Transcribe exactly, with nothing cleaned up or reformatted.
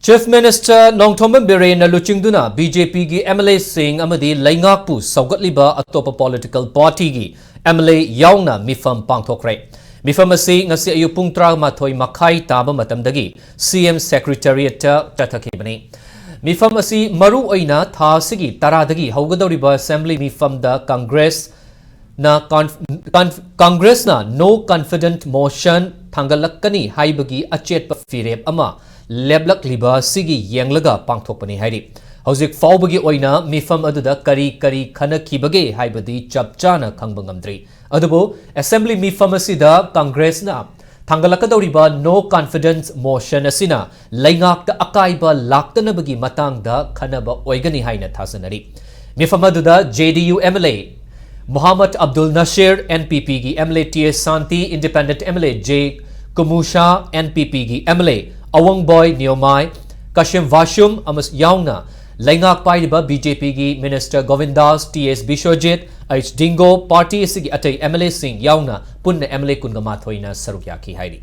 Chief Minister Nongthombam ꯕꯤꯔꯦꯟꯅ ꯂꯨꯆꯤꯡꯗꯨꯅ B J ꯄꯤꯒꯤ M L ꯑꯦꯁꯤꯡ ꯑꯃꯗꯤ ꯂꯩꯉꯥꯛꯄꯨ ꯁꯧꯒꯠꯂꯤꯕ ꯑꯇꯣꯞꯄ political partyꯒꯤ ꯑꯦꯝ ꯑꯦꯜ ꯑꯦ ꯌꯥꯎꯅ ꯃꯤꯐꯝ ꯄꯥꯡꯊꯣꯛꯈ꯭ꯔꯦ꯫ ꯃꯤꯐꯝ ꯑꯁꯤ ꯉꯁꯤ ꯑꯌꯨꯛ ꯄꯨꯡ ꯇꯔꯥꯃꯥꯊꯣꯏ ꯃꯈꯥꯏ ꯇꯥꯕ ꯃꯇꯝꯗꯒꯤ ꯁꯤ ꯑꯦꯝ Secretariatꯇ ꯆꯠꯊꯈꯤꯕꯅꯤ꯫ ꯃꯤꯐꯝ ꯑꯁꯤ ꯃꯔꯨ ꯑꯣꯏꯅ ꯊꯥ ꯑꯁꯤꯒꯤ ꯇꯔꯥꯗꯒꯤ ꯍꯧꯒꯗꯧꯔꯤꯕ assembly ꯃꯤꯐꯝꯗ Congress ꯅ ꯀꯟ-, ꯀꯟ-, Congressꯅ no confidence motion ꯊꯥꯡꯒꯠꯂꯛꯀꯅꯤ ꯍꯥꯏꯕꯒꯤ ꯑꯆꯦꯠꯄ ꯐꯤꯔꯦꯞ ꯑꯃ ꯂꯦꯞꯂꯛꯂꯤꯕ ꯑꯁꯤꯒꯤ ꯌꯦꯡꯂꯒ ꯄꯥꯡꯊꯣꯛꯄꯅꯤ ꯍꯥꯏꯔꯤ꯫ ꯍꯧꯖꯤꯛ ꯐꯥꯎꯕꯒꯤ ꯑꯣꯏꯅ ꯃꯤꯐꯝ ꯑꯗꯨꯗ ꯀꯔꯤ ꯀꯔꯤ ꯈꯟꯅꯈꯤꯕꯒꯦ ꯍꯥꯏꯕꯗꯤ ꯆꯞ ꯆꯥꯅ ꯈꯪꯕ ꯉꯝꯗ꯭ꯔꯤ꯫ ꯑꯗꯨꯕꯨ assembly ꯃꯤꯐꯝ ꯑꯁꯤꯗ Congressꯅ ꯊꯥꯡꯒꯠꯂꯛꯀꯗꯧꯔꯤꯕ no confidence motion ꯑꯁꯤꯅ ꯂꯩꯉꯥꯛꯇ ꯑꯀꯥꯏꯕ ꯂꯥꯛꯇꯅꯕꯒꯤ ꯃꯇꯥꯡꯗ ꯈꯟꯅꯕ ꯑꯣꯏꯒꯅꯤ ꯍꯥꯏꯅ ꯊꯥꯖꯅꯔꯤ꯫ ꯃꯤꯐꯝ ꯑꯗꯨꯗ J D U M L A Mohammad Abdul Nasir, N P Pꯒꯤ M L A T S Shanti, Independent M L A J ꯀꯨꯃꯨꯁꯥ, N P Pꯒꯤ M L A ꯑꯋꯪꯕꯣꯏ ꯅꯤꯌꯣꯃꯥꯏ, Kasim ꯕꯥꯁꯨꯝ ꯑꯃꯁꯨ ꯌꯥꯎꯅ ꯂꯩꯉꯥꯛ ꯄꯥꯏꯔꯤꯕ B J Pꯒꯤ Minister ꯒꯣꯕꯤꯟꯗꯥꯁ, T S Biswajit, H ꯗꯤꯡꯒꯣ, party ꯑꯁꯤꯒꯤ ꯑꯇꯩ M L Aꯁꯤꯡ ꯌꯥꯎꯅ ꯄꯨꯟꯅ M L A ꯀꯨꯟꯒ ꯃꯥꯊꯣꯏꯅ ꯁꯔꯨꯛ ꯌꯥꯈꯤ ꯍꯥꯏꯔꯤ꯫